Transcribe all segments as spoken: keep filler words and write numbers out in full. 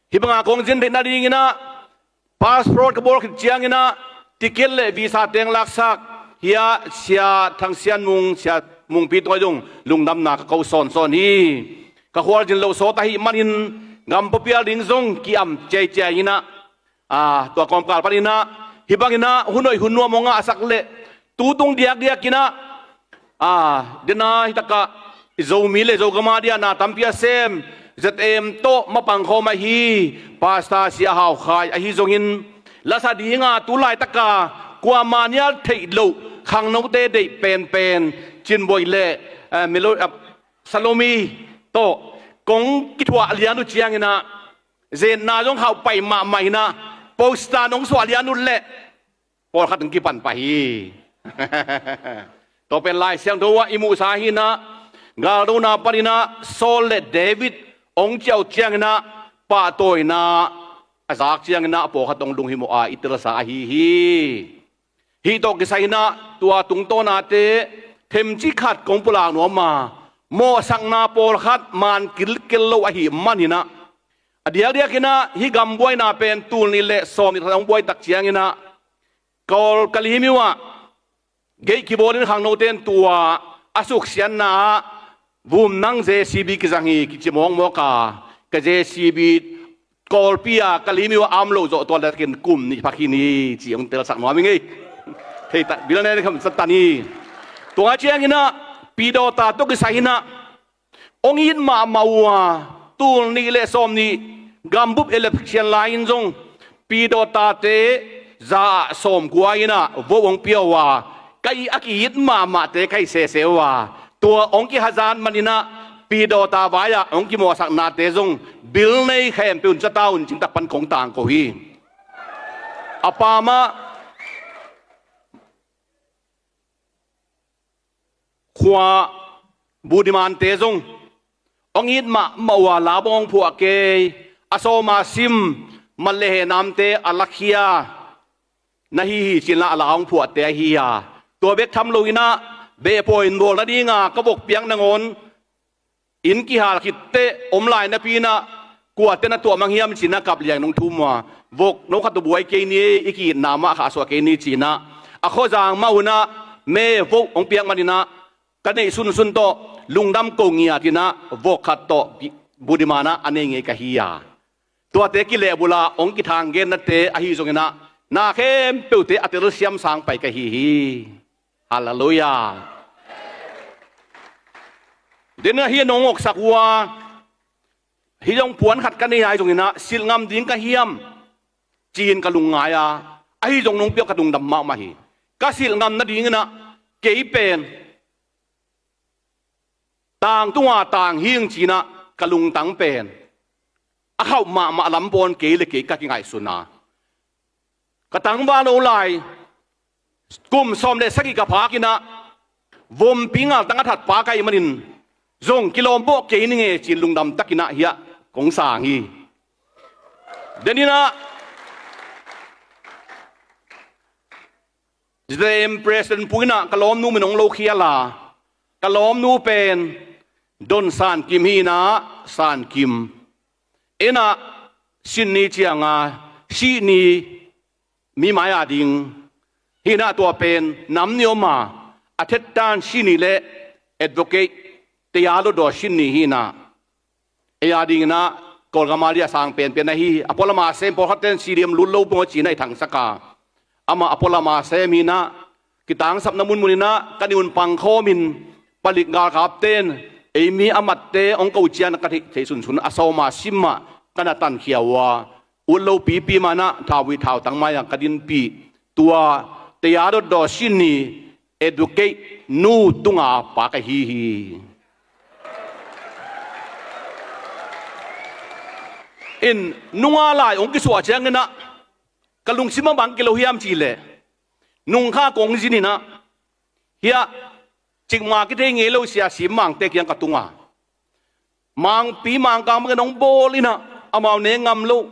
Hih banga kong zin theih nadingin ah, passport ka bawl khit ciangin ah, ticket le visa teng laksak, hiah Sia Thang Sian Mung, Sia Mungpi tungah zong lungdamna ka ko sawnsawn hi. Ka khualzin lo sawt ahih manin, gam puapial ding zong ki-am ciaiciai in ah, aa, tua kawmkal panin ah, hih bangin ah, hun hoih hun nuam hong ngahsak leh, tu tung diakdiak in ah, aa, dena hi takah, Zomi le Zogam a dia na tampi a sem, Z M tawh mapang khawm ahi, Pastor Sia Hau Khai ahi zongin, lasa dinga tu laitaka, kuama nial theih loh, khangnote deih penpen, Cin Boi le, eh, Melo-, eh, Salomi tawh, kong kithuah lian uh ciangin ah, zenna zong hauh pai mahmah in ah, poster nong suah lian uh leh, pawlkhat hong kipan pah hi. Tua pen Lai Siangtho ah i muhsa hi in ah, galdona panin ah Saul le David hong ciah uh ciangin ah, pahtawina a zak ciangin ah, a pawlkhat hong lunghimawh a i telsa ahi hi. Hih tawh kisai in ah, tua tungtawnate themcik khat kong pulak nuam a, mawhsakna pawlkhat man kilkel lo ahih manin ah, a diakdiakin ah, hih gam buaina pen tul nih le sawm nih khat hong buai tak ciangin ah, Kawl Kalemyo ah, gate kibawlin khangnote in tua a suksiatna ah, vum nang J C B kizang hi, kici mawkmawk a, ka J C B Kawlpi a Kalemyo a om loh zawh tua letakin kum nih phak hi ni, ci hong telsak nuam ing ei. Thei ta, bil ne kham sat ta ni. Tua ciangin ah, Pi Dawta tawh kisai in ah, hong it mahmah uh a, tul nih le sawm nih gambup election lai-in zong, Pi Dawtate za ah sawmkua in ah vote hong pia uh a, ka it, a ki-it mahmahte ka hi sese uh a, tua hong kihazat manin ah, Pi Dawta vai-ah hong kimawhsaknate zong, bil nei khempeuh in cata un cingtak pan kong tangko hi. A pamah, khua Budimante zong, hong it mahmah uh a, la bawng phuah kei, a sawma sim, mat le henamte a lakhia na hi hi, cinah a la hong phuahte ahi a. Tua bek tham loin ah, behpawi in bawl nadinga ka vok piak nangawn, inn kihal khitteh om lai napi in ah, kuate na tuah mang hiam cinah kap liang nong thum uh a, vok no khat uh buai kei ni, i ki-itna mah khahsuah kei ni cinah, a khuazang mah un ah, me vote hong piak manin ah, ka neih sunsun tawh lungdam ko ngiat in ah, vok khat tawh Budiman ah a nei ngei ka hi a. Tuate kilehbul ah hong kithang gennate ahi zongin ah, na khempeuhte a telsiam sang pai ka hi hi. Halleluiah. Dena hi a nong awksak uh a, hih zong puan khat ka nei ahi zongin ah, silh ngam ding ka hiam, ci-in ka lungngai a, ahi zong nong piak ka lungdam mahmah hi. Ka silh ngam nadingin ah, kei pen tangtunga tang hing cinah ka lungtang pen a khauh mahmah lam pawn kei le kei ka kingaihsun a, ka tangval lo lai, kum sawm le sagih ka phak in ah, vompi ngaltang a thatpa ka hih manin, zong kilawm bawh kei ning e, ci-in lungdam takin ah hiah kong sang hi. Denin ah, Zem President Pu in ah ka lawmnu min hong lo khial a, ka lawmnu pen Don San Kim hi in ah, San Kim. En ah, Sydney ciang a, Sydney mi mai-a ding hi in ah, tua pen nam nih om a, a thettan Sydney le advocate Tayado Daw Sydney hi in ah, ei a dingin ah Kawlgam a lia sang penpen ahi. A pualam a sem pawlkhatte in C D M lut lo pong a ci-in ah i thangsak a, amah a pualam a sem hi in ah, kitangsapna munmun in ah ka nih un pangkhawmin, palik galkapte in ei mi a matte hong ko ciang ka theih, theih sunsun a sawma sim ah ka na tankhia uh a, ut lo pipi mah in ah thauvui thautang mai-ah ka dinpih. Tua Tayado Daw Sydney advocate nu tunga pa ka hi hi. In nunga lai hong kisuah ciangin ah, ka lungsim ah bang kilo hiam cih leh, nungkha kong zin in ah, hiah cikmah kithei ngei lo Sia Sim Mangte kiang ka tung a, Mangpi Mangkang bangin hong bawl in ah, amau ne ngam lo,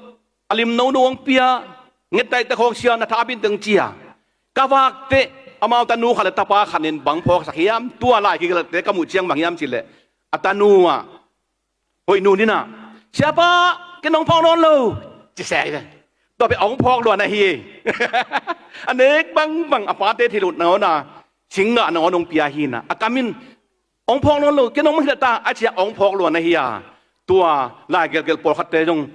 a lim nono hong pia, ngettaihte khawng sia na tha a binteng cia. Ka vakteh amau tanu khat le tapa khat in bang phawksak hiam, tua lai kigelhte ka muh ciang bang hiam cih leh, a tanu ah, hoih nu in ah, "Siapa, Ken hong phawk nawn lo, ci se hi ve. Tua pen hong phawk lua na hi. A nek bangbang a pate thei loh nangawn a, singgah nangawn hong pia hi na. A kam in, hong phawk nawn lo, ken hong mah hi ta, a ci a hong phawk lua na hi a. Tua lai gelgel pawlkhatte zong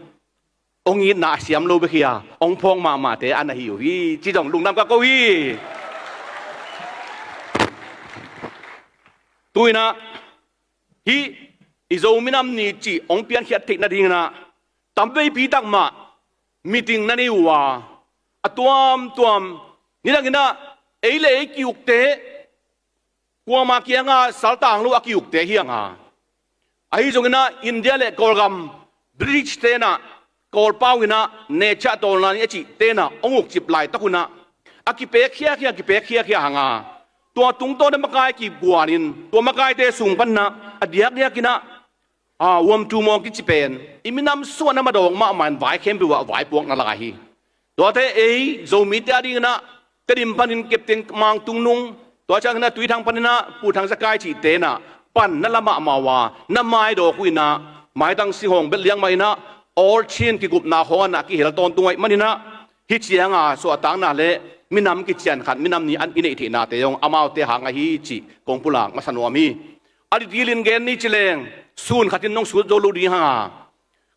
hong itna a siam lo bek hi a, hong phawk mahmahte a na hi uh hi, ci zong lungdam ka ko hi. Tu-in ah, hih i Zo minam ni cih hong piankhiat theih nadingin ah, tamveipi tak mah meeting na nei uh a, a tuamtuam, nidangin ah ei le ei ki-ukte, kuama kiangah saltang lo a ki-ukte hi hang a. Ahi zongin ah India le Kawlgam, British-te'n ah, Kawlpau in ah, nature tawlna ni a cihte in ah hong ukcip laitak un ah, a kipek khiakhia, kipek khiakhia hang a. Tua tungtawn a makai kiguanin, tua makaite sung panin ah, a diakdiakin ah, a, uamtu mawng kici pen i minam sungah na madawk mahmah in vai khempeuh ah vaipuak na lai hi. Tuate ei Zomite a dingin ah, Tedim panin Kepteng Mang Tungnung, tua ciangin ah Tuithang panin ah Pu Thang Za Kai cihte in ah pan na la mahmah uh a, na maidawk uh in ah, maitang singhawng belh liang mah in ah, all Chin kigupna khawng ah na kihel tawntung ahih manin ah, hih ciang a suahtakna le minam kician khat, minam ni an i neih theihnate zong amaute hang ahi cih kong pulak masa nuam hi. A detail in gen ni ci leng, sun khat in nong sut zo lo ding hang a,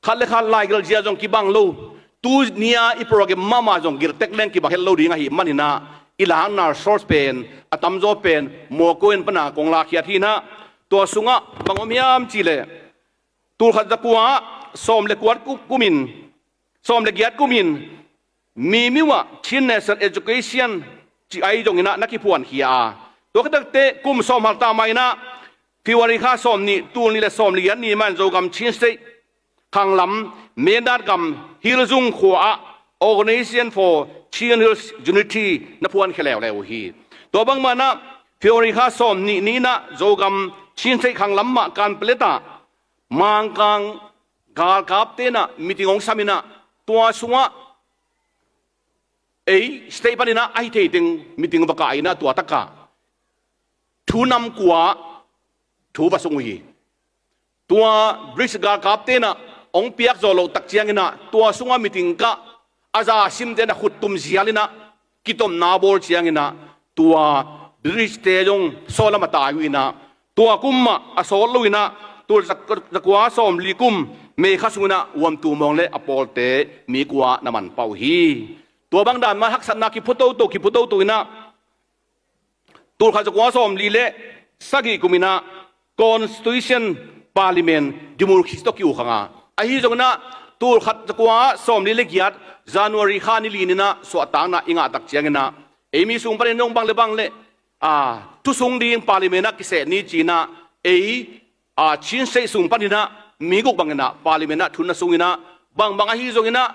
khat le khat laigelh zia zong kibang lo. Tuni-a i program mahmah zong gelh tek leng kibang het lo ding ahih manin ah, i lakna source pen, a tamzaw pen Mawkaw-in pan a kong lakkhiat hi na. Tua sungah bang om hiam cih leh, tulkhat zakua sawm le kuat ku-, kumin, sawm le giat kumin, Mimiu ah Chin National Education cih ahi zongin ah na kiphuankhia a, tua khit teh kum sawm hal ta mah in ah, February kha sawmnih, tul nih le sawmli giat ni mah in Zogam Chin State khanglam, Mindat gam Hilzung khua ah Organization for Chin Hills Unity na phuankhia leuleu uh hi. Tua bangmah in ah, February kha sawmnih ni in ah Zogam Chin State khanglam mah Kanpetlet ah Mangkang galkapte'n ah meeting hong sam in ah, tua sungah ei state panin ah a hi thei teng meeting va kah in ah, tua tak ah thu nam kua thu va sung uh hi. Tua British galkapte'n ah hong piak zawh loh tak ciangin ah, tua sungah meeting kah, a za simte'n ah khut tum zial in ah, kitomna bawl ciangin ah, tua British-te zong sawlam a tai uh in ah, tua kum mah a sawt lo in ah, tul za-, zakua sawmli kum May kha sungin ah uamtu mawng le a pawlte mi kua na man pah uh hi. Tua bang dan mah haksatna kiphu toto, kiphu toto in ah, tulkhat zakua sawmli le sagih kum in ah Constitution, Parliament, Democracy tawh ki-uk hang a. Ahi zongin ah, tulkhat zakua sawmli le giat, January kha ni li ni in ah suahtakna i ngah tak ciangin ah, ei mi sung panin zong bang le bang le, a, thusung ding Parliament ah kiseh ni ci in ah, ei, a, Chin State sung panin ah mi guk bangin ah Parliament ah thu na sung in ah, bangbang ahi zongin ah,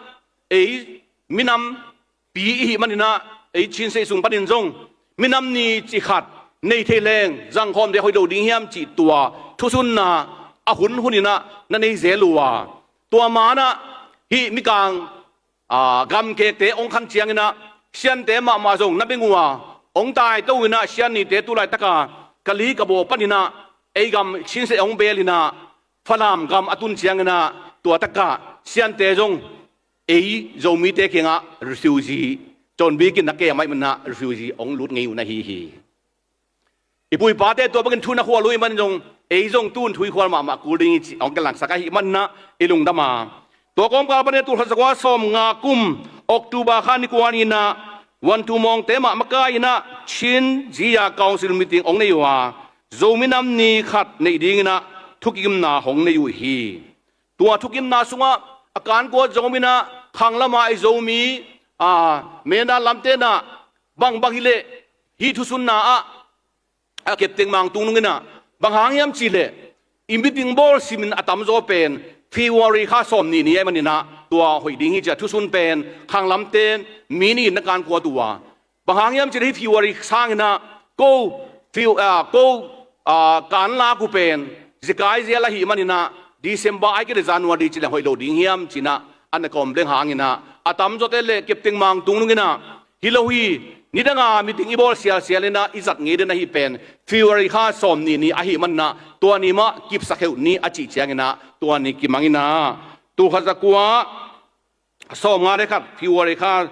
ei minam pi i hih manin ah, ei Chin State sung panin zong minam ni cih khat nei thei leng zangkhawm ding hoih lo ding hiam cih tua thusunna a hun hun in ah na nei zel uh a. Tua man ah, hih Mikang, a, gamkekte hong khan ciangin ah, Siante mahmah zong na beng uh a, hong taito in ah, Sian nite tu laitak a Kali Kabaw panin ah ei gam Chin State hong beel in ah, Falam gam a tun ciangin ah, tua tak ah Siante zong ei Zomite kiangah refugee, cawnbik in na kem ahih manin ah refugee hong lut ngei uh na hi hi. I pu i pate tua bangin thu na khual uh ahih manin zong, ei zong tu-in thu i khual mahmah kul ding hi cih hong kilangsak ahih manin ah i lungdam a. Tua kawmkal panin ah tulkhat zakua sawmnga kum October kha ni kua ni in ah, uamtu mawngte mah makai in ah Chin Zia Council meeting hong nei uh a, Zo minam ni khat neih dingin ah thukimna hong nei uh hi. Tua thukimna sungah a kankua zong om in ah, khanglam a i Zomi, a, Mindat lamte'n ah bangbang hi leh, hih thusunna ah, a, Kepteng Mang Tungnung in ah, bang hang hiam cih leh, i meeting bawl simin a tamzaw pen February kha sawmnih ni ahih manin ah tua hoih ding hi ci a, thusun pen khanglamte'n mi nih in na kankuat uh a. Bang hang hiam cih leh hih February sangin ah ko, Fe-, a, ko, a, kan lak uh pen zekai zel ahih manin ah, December ahih kei leh January ci leng hoih lo ding hiam ci in ah, an a kawm leng hangin ah, a tamzawte le Kepteng Mang Tungnung in ah, hi lo hi, nidang a meeting i bawl sialsial in ah i zat ngei den ahih pen February kha sawmnih ni ahih manin ah, tua ni mah kipsak heuh ni a cih ciangin ah, tua ni kimang in ah, Tulkhat zakua sawmnga le khat February kha,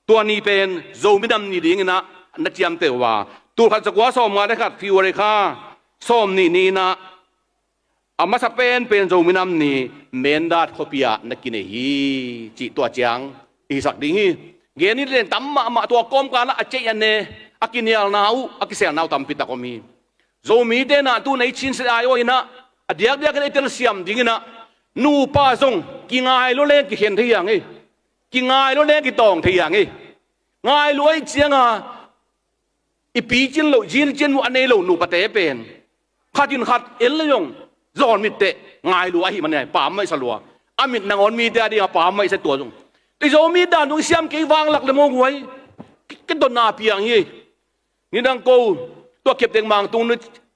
tua ni pen Zomi nam ni dingin ah na ciamteh uh a, tulkhat zakua sawmnga le khat February kha sawmnih ni-in ah a masa penpen Zomi nam ni Mindat khuapi ah na kinei hi, cih tua ciang i hisak ding hi. Gen in len tam mahmah, tua kawmkal ah a ceih a ne, a kinialna uh, a kiselna uh tampi tak om hi. Zomite in ah tu-in ei Chin State aiawh in ah a diakdiakin ei telsiam dingin ah nupa zong kingai lua leng kikhen thei hi hang ei. Kingai lua leng kitawng thei hi hang ei. Ngai lua ahih ciangin i picin loh, zilcin uh a nei lo nupate pen khat in khat en le zong zawn mit teh ngai lua ahih manin ah pammaih sa lua. A mit nangawn mite a dingin ah pammaih sa, tua zong. I Zomi dan zong i siam kei vang lak le maw guai. Ke, ke dotna piang hi. Nidang ko, tua Kepteng Mangtung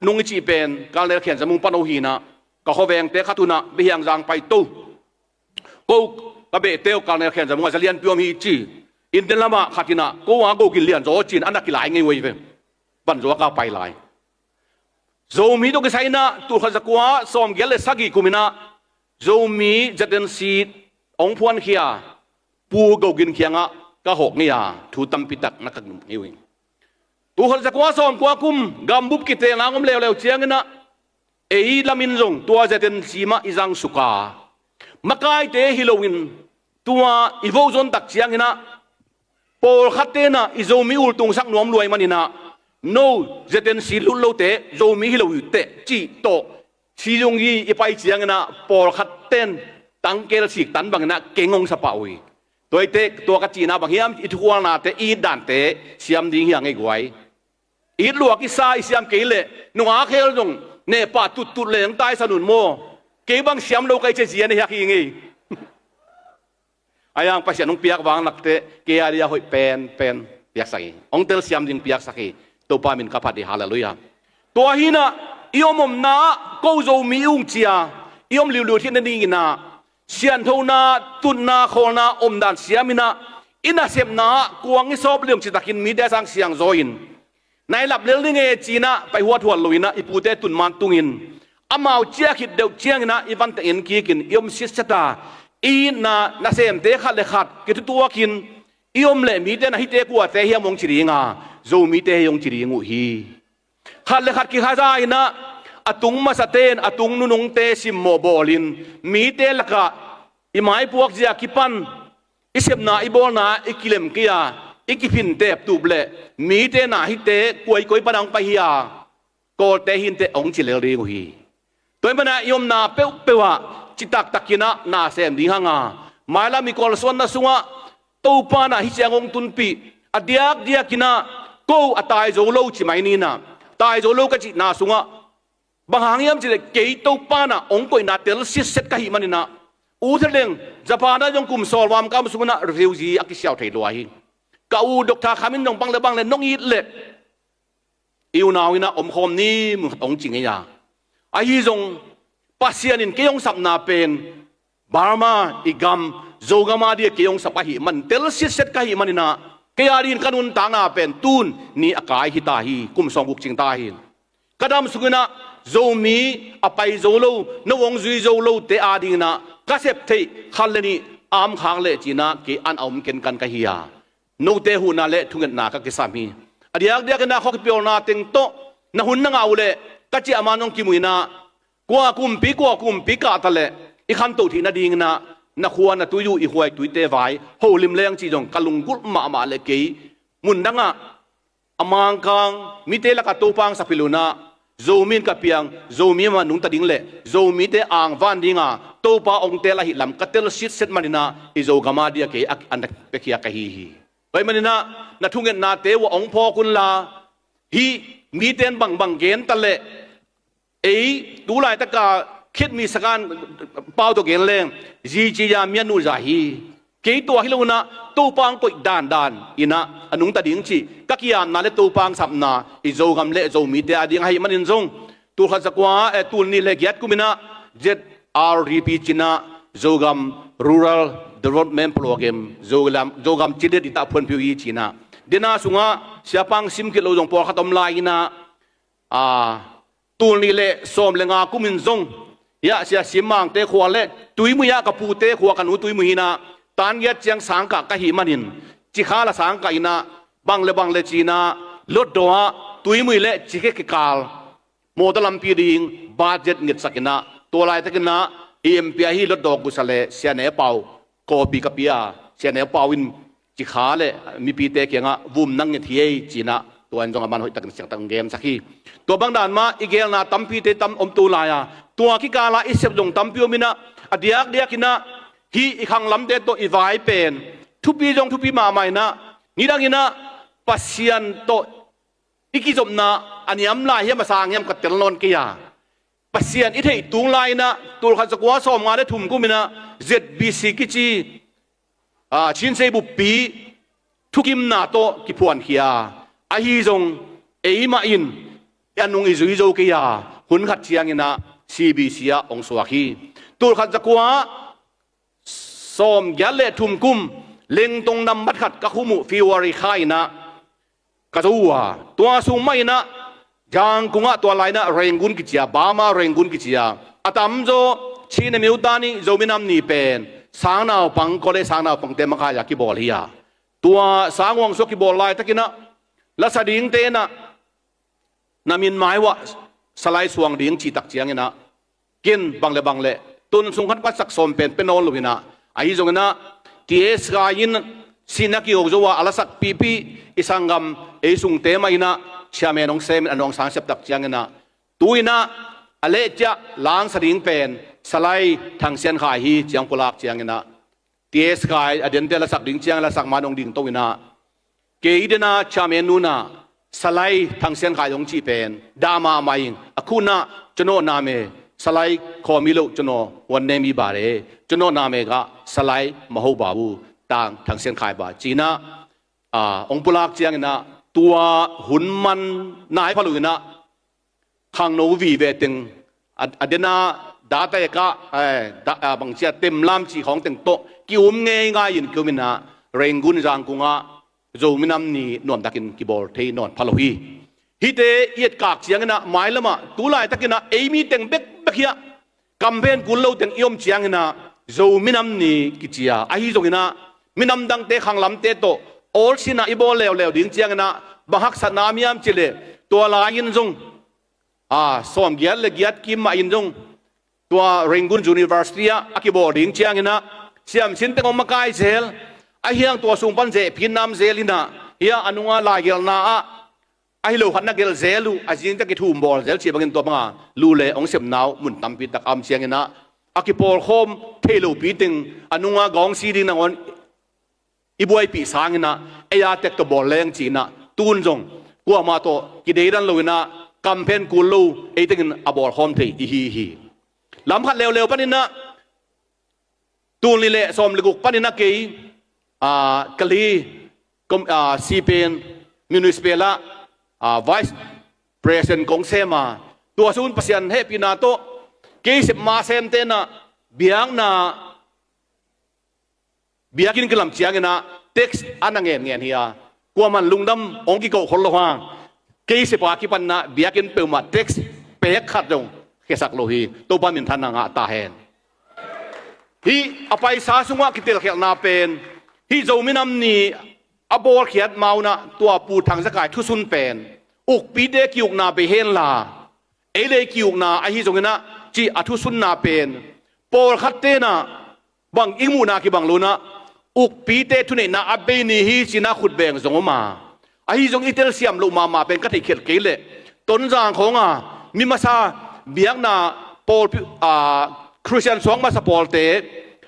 nung i cih pen Colonel Khian Za Mung pan aw hi-in ah, ka khuavengte khat un ah Biahiangzang paito. Ko ka behte uh Colonel Khian Za Mung a za lianpi om hi ci. India lamah khat in ah ko a go gin lian zaw ci-in a na kilai ngei uh hi ve. Van zuak a pai lai. Zomi tawh kisai-in ah tulkhat zakua sawmgiat le sagih kum in ah Zomi Z N C hong phuankhia Pu Go Gin kiangah ka hawk ngei a, thu tampi tak na ka ngen ngei uh hi. Tulkhat zakua sawmkua kum gambup kiteelna hong om leuleu ciangin ah ei lamin zong tua Z N C mah i zangsuk a, makaite hi loin tua i vote zon tak ciangin ah pawlkhatte in ah i Zomi ultungsak nuam lua ahih manin ah, no, Z N C lut lote Zomi hi lo uh teh cih tawh, si zong hi i pai ciangin ah pawlkhatte in tangkel sik tan bangin ah keng hong sa pah uh hi. Tua hi teh tua ka cihna bang hiam, i thukhualnate i it dante siam ding hi hang ei guai. It lua kisa i siam kei leh nungak khel zong nehpah tuttut leng taisan un maw. Kei bang siam lo ka hih ciang zia na hiak hi ngei. Ahi hang Pasian hong piak vanglak teh kei a dia hoih penpen piaksak hi. Hong telsiam ding piaksak hi. Topa min ka phat hi, halleluiah. Tua hi-in ah i om omna ah ko Zomi i ung ci-a i om liuliu theihna dingin ah sianthona, tutna, khawlna omdan siam in ah i nasepna ah kuang i sawp liang citakin mite a sang siangzaw in, na i lap lel ding e ci-in ah pai huathuat lo-in ah i pute tun man tungin amau ciah khit deuh ciangin ah i van teng en kikin i om sitset a, i itna nasemte khat le khat kithutuakin i om leh mite in ah hihte kuate hiam hong ci ding a, Zomite hi hong ci ding uh hi. Khat le khat kikhaza in ah a tung masate in a tung nunungte simmawh bawlin mite lakah i maipuak zia kipan i sepna i bawlna i kilem kei a, i kiphin teptup leh mite in ah hihte koi koi pan a hong pai hi a, Kawlte hi inteh hong ci lel ding uh hi. Tua ahih manin ah i omna peuhpeuh ah citak takin ah na sem ding hang a, mailam i kalsuanna sungah Topa in ah hih ciang hong tunpih a, diakdiakin ah ko a tai zo lo ci mai ni in ah, tai zo lo ka cihna sungah bang hang hiam cih leh kei Topa in ah hong koihna tel sitset ka hih manin ah, u Thadeng Japan ah zong kum sawlvakam sungin ah refugee a kisiau thei lua hi. Ka u Doctor Kham in zong bang le bang le nong it leh i unau in ah omkhawm ni mun khat hong ci ngei a, ahi zong Pasian in kei hong sapna pen Burma i gam, Zogam a dia kei hong sap ahih man tel sitset ka hih manin ah, kei a dingin ka nuntakna pen tun ni a kai hi ta hi, kum sawmguk cing ta hi. Ka dam sungin ah Zomi a pai zo lo, no hong zui zo lote a dingin ah ka sep theih khat le nih a om khak leh ci-in ah kei an a om kenkan ka hi a, note huhna le thungetna ka kisam hi. A diakdiakin ah khua kipiawlna teng tawh na hun na ngah uh leh ka ciah man hong kimu in ah, kua kumpi kua kumpi kah ta leh i khantoh theih nadingin ah na khua na tui uh, i khua i tuite vai holim leng cih zong ka lunggulh mahmah leh kei mun dangah a mangkang mite lakah Topa hong sap hi lo-in ah, Zomi in ka piang, Zomi mah nungta ding leh Zomite angvan dinga Topa hong teel ahih lam ka tel sitset manin ah i Zogam a dia kei a, an piakhia ka hi hi. Tua ahih manin ah na thungetnate uh ah hong phawk unla, hih mite in bangbang gen ta leh, ei tu laitaka khitmi sakan pau tawh gen leng, zi ci a, mi a nu za hi. Kei tua hi lo-in ah Topa hong koih dandan in ah a nungta ding cih ka ki-apna le Topa hong sapna i Zogam le Zomite a ding ahih manin zong, tulkhat zakua, eh, tulnih le giat kum in ah Z R D P ci-in ah, Zogam Rural Development Program, Zogam, Zogam cilet i tah phuanpih uh hi ci-in ah, dena sungah siapa hong sim khit lo zong pawlkhat om lai-in ah, a, tulnih le sawm le nga kum in zong Hiah Sia Sim Mangte khua le Tuimui ah ka pute khua, ka nu Tuimui hi-in ah, tan giat ciang sangkah ka hih manin, Cikha la sangkah in ah, bang le bang le ci-in ah, Hlutdaw ah Tuimui le Cikha kikal mawtaw lampi ding budget ngetsak in ah, tua laitakin ah i M P ahi Hlutdaw kusa le Sia Ne Pau kawpi ka pia. Sia Ne Pau in Cikha le mipite kiangah vum nang nget hi ei ci-in ah, tua in zong aman hoihtakin siangtak hong gensak hi. Tua bang dan mah i gelna tampite tam om tu lai a, tua kikal ah i sep zong tampi om in ah, a diakdiakin ah hih i khanglamte tawh i vai pen thupi zong thupi mahmah in ah, nidangin ah Pasian tawh i kizopna a niam lai hiam, a sang hiam ka tel nawn kei a, Pasian i theih tung lai-in ah, tul khat za kua sawmnga le thum kum in ah Z B C kici, ah, Chin State buppi thukimna tawh kiphuankhia a, ahi zong eimah in a nung i zui zo kei a, hun khat ciangin ah C B C ah hong suak hi. Tul khat za kua sawmgiat le thum kum, Lengtong nambat khat ka khum uh February kha in ah ka zo uh a, tua sung mah in ah Zangkung ah, tua lai-in ah Rangoon kici a, Burma Rangoon kici a, a tamzaw Chin American Zomi Nam Ni pen sangnaupang, college sangnaupangte makai a kibawl hi a, tua sang hong suak kibawl laitakin ah lasa dingte in ah na min mai uah Salai suang ding cih tak ciangin ah, ken bang le bang le tun sung khat khat sak sawm pen pia nawn lo hi-in ah, ahi zongin ah T S Khai in sihna kiho zo a, a lasak pipi, i sanggam ei sungte mah in ah chairman hong sem in, a nuang sang sep tak ciangin ah, tu-in ah a leh ciah langsa ding pen Salai Thang Sian Khai hi ci-in hong pulak ciangin ah, T S Khai a dente lasak ding ciang, lasak man hong dingto in ah, kei den a chairman nu in ah Salai Thang Sian Khai hong cih pen dah mahmah ing, a khut in ah Cunawh Nam E, Salai Khaw Milo Cunawh, One Name Yi Ba Le, Cunawh Nam E gah Salai Maho Ba U, Tang Thang Sian Khai Ba ci-in ah, ah, hong pulak ciangin ah, tua hun man nai pha lo-in ah, khangno vive teng, a, a den a datek ah, eh, da, a, bangci a temlam cih khawng teng tawh ki-um ngeingai in ki-um in ah, Rangoon Zangkung ah Zomi Nam Ni nuamtakin kibawl thei nawn pha lo hi. Hihte i etkak ciangin ah, mailam ah tu laitakin ah ei mi teng bekbek hi a, kamphen kul lo teng i om ciangin ah Zomi Nam Ni kici a, ahi zongin ah minam dangte, khanglamte tawh awlsin ah i bawl leuleu ding ciangin ah bang haksatna om hiam cih leh, tua lai-in zong, a, sawmgiat le giat kim mah in zong tua Rangoon University ah a kibawl ding ciangin ah siamsin teng hong makai zel, ahi hang tua sung pan zehphin nam zel in ah, hiah a nung ah laigelhna ah ahi lo khat na gelh zel uh, a zing tak i thum bawl zel cih bangin tua bang a lu le hong sepna uh mun tampi tak a om ciangin ah, a kipawlkhawm thei lopi teng a nung ah gawngsi ding nangawn i buaipih sangin ah, ei a tek tawh bawl leng ci-in ah, tun zong kuamah tawh kideidan lo-in ah, kamphen kul lo, ei tengin a bawlkhawm thei i hi hi. Lam khat leuleu panin ah, tul nih le sawm le guk panin ah kei, ah, Kalaymyo, ah, C P M Municipal ah, ah, Vice President kong sem a, tua sung Pasian hehpihna tawh kei sep ma semte in ah biakna, biakinn kilam ciangin ah tax a na ngenngen hi a, kuaman lungdam hong kiko khol lo hang, kei sep a kipan in ah biakinn peuhmah tax pek khat zong khiasak lo hi. Topa minthanna ngah ta hen. Hih a paisa sungah kitelkhialhna pen, hih Zomi Nam Ni a bawlkhiat ma-un ah tua Pu Thang Za Khai thusun pen ukpite ki-ukna bei henla, ei le ei ki-ukna ahi zongin ah cih a thusunna pen, pawlkhatte in ah bang i muhna kibang lo-in ah, ukpite thuneihna a bei ni hi ci-in ah khut beng zong om a, ahi zong i telsiam loh mahmah pen ka theihkhialh kei leh, Tonzang khawng a mi masa biakna pawlpi, a, Khristian suak masa pawlte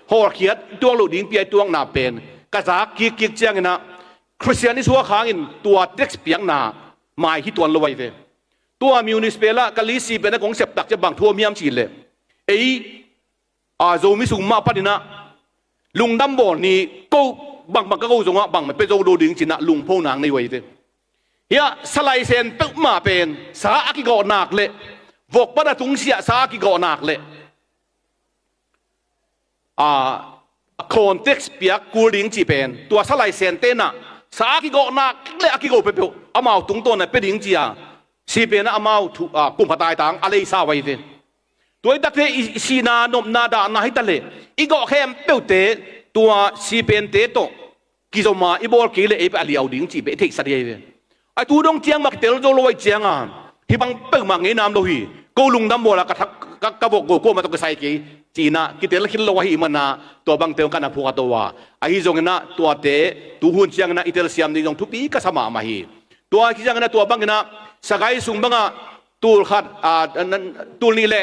hawlkhiat i tuak loh ding pi-a i tuakna pen ka zak kikkik ciangin ah, Khristian i suak hangin tua tax piakna mai hi tuan lo ahi ve. Tua Municipal ah Kalaymyo pen a kong sep tak ciang bang thu om hiam cih leh, ei, a, Zomi sung mah panin ah lungdam bawl ni, ko bangbang ka ko zongah bangmah pia zo lo ding ci-in ah lungpho nang nei uh ahi ve. Hiah Salai Sen peuhmah pen sa a kigawh nak leh, vok pan a tungsiah sa a kigawh nak leh, a, context piak kul ding cih pen, tua Salai Sente in ah sa a kigawh nak le a kigo peuhpeuh amau tungtawn a pia ding ci-a, C P M in ah amau thu, a, kum khat taitang a leisa uh ahi ve. Tua i takte i sihna, nopna, dahna hi ta leh, i gawh khempeuhte tua sipente tawh kizom a i bawl kei leh ei peuh a liau ding cih beh i theihsa ding hi ve. A tu dong ciang mah kitel zo lo ahih cianga, hih bang peuhmah ngei nam lo hi. Ko lungdam bawl a ka thak, ka, ka vok go kuamah tawh kisai kei, ci-in ah kitel khit lo ahih manin ah, tua bangte hong ka na phuak a to a. Ahi zongin ah tuate tu hun ciangin ah i telsiam ding zong thupi ka sa mahmah hi. Tua khit ciangin ah tua bangin ah Sagaing sung bangah tul khat, a, tul nih le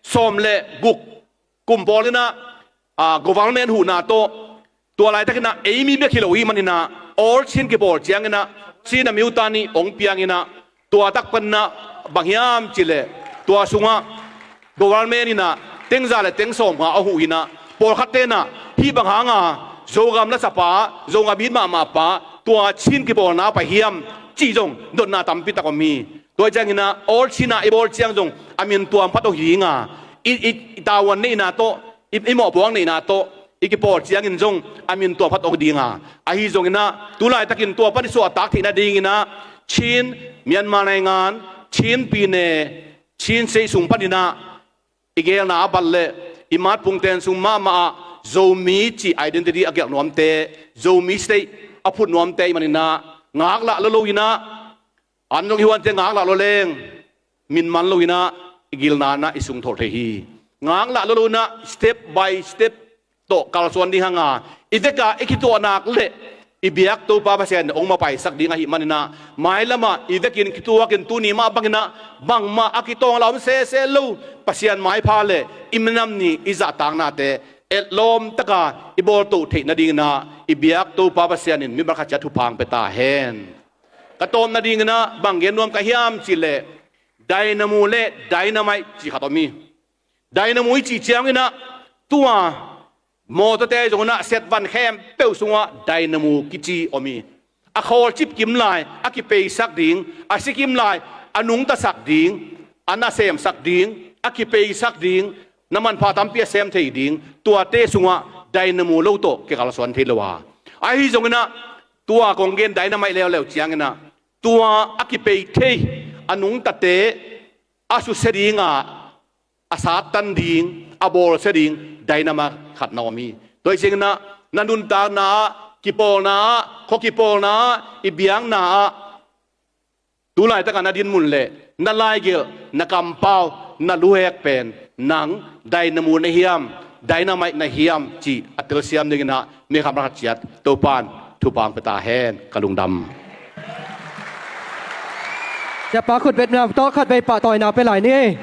sawm le guk kum pawl in ah, a, government huhna tawh, tua laitakin ah ei mi bek hi lo ahih manin ah, All Chin kipawl ciangin ah, Chin a miuta nih hong piangin ah, tua tak panin ah bang hiam cih leh, tua sungah government in ah teng za le teng sawmnga a huh in ah, pawlkhatte in ah hih bang hanga Zogam lasapa, Zogam it mahmah pa, tua Chin kipawlna pai hiam cih zong dotna tampi tak om hi. Tua ciangin ah All Chin ah i bawl ciang zong a min tuam phat aw hi ding a, i, i, i tavuan neihna tawh, i, i mawhpuak neihna tawh i kipawl ciangin zong a min tuam phat aw ding a. Ahi zongin ah tu laitakin tua pan i suahtak theih nadingin ah Chin, Myanmar naingan, Chin pyine, Chin state sung panin ah i geelna a bat leh i matpungten sung mahmah ah Zomi cih identity a gelh nuamte, Zomi state a phut nuamte ahih manin ah, ngaklah lo lo in ah, an zong hi huante ngaklah lo leng, min man lo in ah, i gilna in ah i sung tholh thei hi. Ngaklah lo lo in ah, step by step tawh kalsuan ding hang a, i vek a i kituah nak leh i biak Topa Pasian in hong mapaisak ding ahih manin ah, mailam ah i vekin kituakin tuni mah bangin ah, bangmah a kitawng a la om sese lo, Pasian maipha leh i minam ni i zahtaknate etlawm taka i bawltoh theih nadingin ah, i biak Topa Pasian in mimal khat ciat thupha hong pia ta hen. Ka tawp nadingin ah bang gen nuam ka hiam cih leh, dynamo le dynamite cih khat om hi. Dynamo i cih ciangin ah, tua mawtawte zong in ah, set van khempeuh sungah dynamo kici om hi. A khawlcip kim lai a kipeisak ding, a si kim lai a nungtasak ding, a nasemsak ding, a kipeisak ding, na manpha tampi a sem thei ding, tuate sungah dynamo lo tawh kikalsuan thei lo a. Ahi zongin ah, tua kong gen dynamite leuleu ciangin ah, tua a kipei thei, a nungtate a susia ding a, a sattan ding, a bawlsia ding dynamite khat na om hi. Tua hi ciangin ah, na nuntakna ah, kipawlna ah, khua kipawlna ah, i biakna ah, tu laitakah na dinmun leh na laigelh, na kampau, na luhek pen nang dynamo na hiam, dynamite na hiam cih a telsiam dingin ah, mi khat ma khat ciat Topa'n thupha hong pia ta hen. Ka lungdam. Siapa khutbetna tawh khatvei pahtawina pia lai ni.